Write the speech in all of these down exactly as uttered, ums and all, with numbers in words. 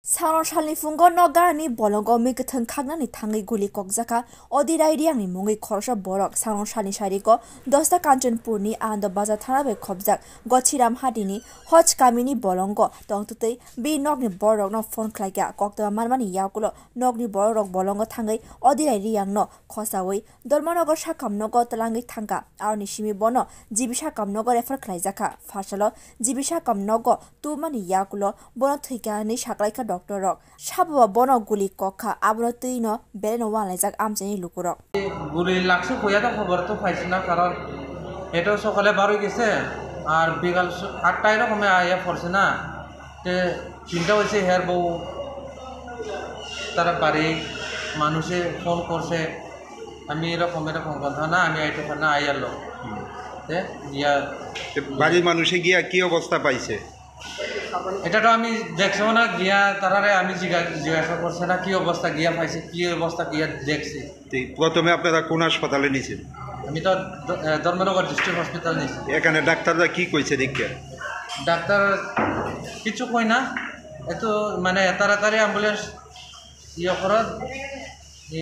Sangrong salni phungo nok ganani bolongo mui kwthwng khaknani thangwi guli kokjakha. Odirai Riangni mungwi khoroksa borok sangrong salni sariko Dosta Kanchanpurni Anando Bazar thana bai khopjak Gochiram Hatini Hoj kamini bolongo tongtwtwi bi nokni bororokno phone khlaikha. Koktwma manmani yakulo nokni bororok bolongo thangwi Odirai Riangno khosawi Dharmanagar sakam nogo twlangwi thangkha. Aroni simi bono G B sakam nogo refer khlaijakha. Pharsalo G B sakam nogo tubumani yakulo bono thwikha hinwi saklaikha doctor rok. Saboba bono guli kokkha, abono twino belaino wanglaijak amchaini lukurok. গুলি লাগছে কইয়া তো খবর তো পাইছি না, কারণ এটা সকালে বার হয়ে গেছে, আর বিকাল স-, আটটা এরকমে আইয়া পড়ছে না, তে চিন্তা হয়েছে হের বউ, তারা বাড়ি মানুষে ফোন করছে, আমি এরকম এরকম কথা না, আমি আইতে পারি না, আইয়ার লোক। তে গিয়া তে বাড়ির মানুষে গিয়া কি অবস্থা পাইছে? এটা তো আমি দেখছি না, গিয়া তারারে আমি জিজ্ঞা-, জিজ্ঞাসা করছি না কি অবস্থা গিয়া পাইছে, কি অবস্থা গিয়া দেখছি। তে প্রথমে আপনারা কোন হাসপাতালে নিয়েছেন? আমি তো দ-, এ, ধর্মনগর ডিস্ট্রিক্ট হসপিটাল নিয়েছি। এখানে ডাক্তাররা কি কইছে দেখে? ডাক্তার কিছু কই না, এত মানে তাড়াতাড়ি অ্যাম্বুলেন্স ইয়ে করো, এ,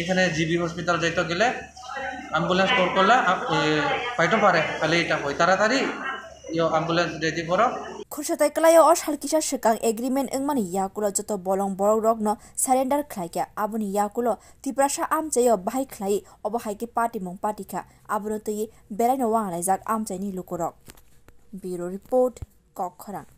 এখানে জিবি হসপিটাল যাইতে গেলে অ্যাম্বুলেন্স কল করলে আ, এ, পাইতে পারে, খালি এটা হয় তাড়াতাড়ি ইয়ে অ্যাম্বুলেন্স রেডি করো। Khursa tai kwlaio o sal kisa swkang agreement wngmani yakulo joto bolong borok rokno surrender khlaikha. Aboni yakulo Tiprasa amchaio bahai khlai obo hai khe party mung party kha. Abono twiwi belaino wanglaijak amchaini lukurok. Bureau Report, Kokkhorang.